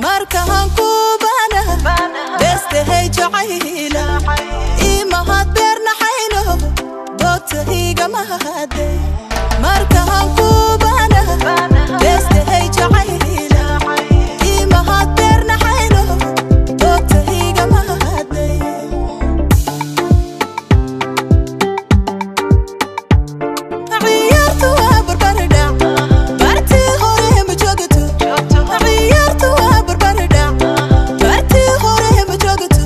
Markaan ku baana bestahay jacayla imahad beernaxayno bogtahiga mahade. Markaan ku baana bestahay jacayla imahad beernaxayno bogtahiga mahade. Ciyaartu waa barbardhac, bartii hore ma joogto. Ciyaartu waa barbardhac, bartii hore ma joogto.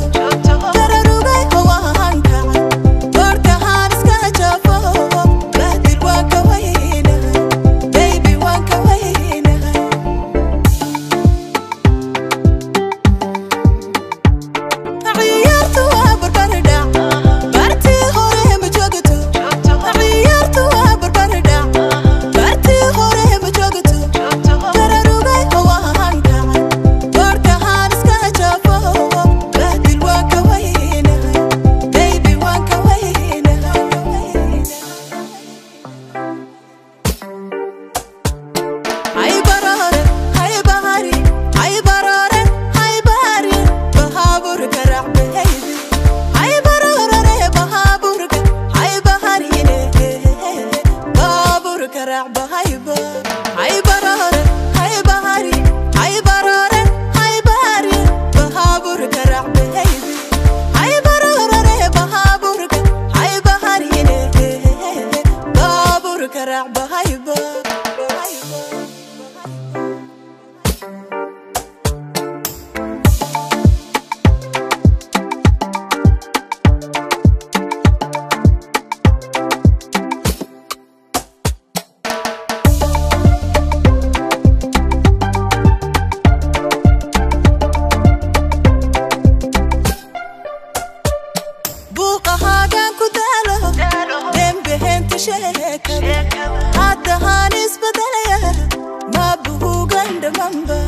Tararugay hawaanka boorkahaan iska jafo, bahdil waan ka weynahay, baby waan ka weynahay. Ciyaartu waa barbardhac, bartii hore ma joogto. Ciyaartu waa barbardhac, bartii hore ma joogto. Tararugay hawaanka boorkahaan iska jafo, bahdil waan ka weynahay, baby waan ka weynahay. Hay barare, hay bahari, hay barare, hay bahari, bahaburka raac baby. Hay barare, bahaburka, hay bahari, bahaburka raac bahayba. Hay barare, hay bahari, hay barare, hay bahari, bahaburka raac baby. Hay barare, bahaburka, hay bahari, bahaburka raac bahayba. Buuqahaagaan ku daalo dembeheenta sheekada, haddahaan isbedelaya ma buhugan dhamanba.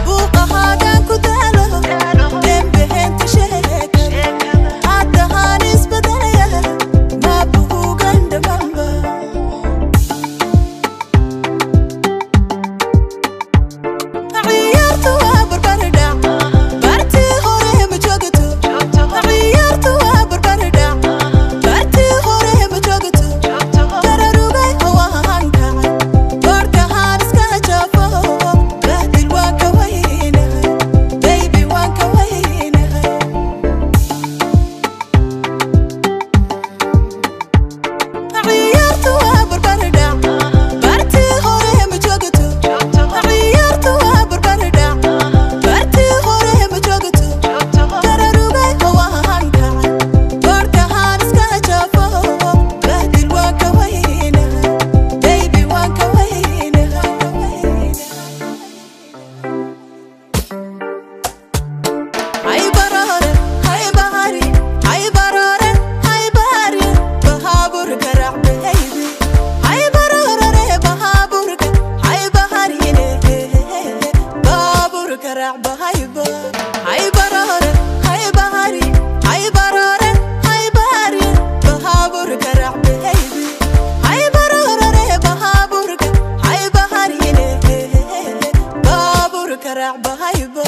Buuqahaagaan ku daalo dembeheenta sheekada, haddahaan isbedelaya ma buhugan dhamanba. Ciyaartu waa barbardhac, bartii hore ma joogto. Ciyaartu waa barbardhac, bartii hore ma joogto. Tararugay hawaanka boorkahaan iska jafo, bahdil waan ka weynahay, baby waan ka weynahay. Ciyaartu waa barbardhac, bartii hore ma joogto. Ciyaartu waa barbardhac, bartii hore ma joogto. Tararugay hawaanka boorkahaan iska jafo, bahdil waan ka weynahay, baby waan ka weynahay. Hay barare, hay bahari, hay barare, hay bahari, bahaburka raac baby. Hay barare, bahaburka, hay bahari, bahaburka raac bahayba. Hay barare, hay bahari, hay barare, hay bahari, bahaburka raac baby. Hay barare, bahaburka, hay bahari, bahaburka raac bahayba.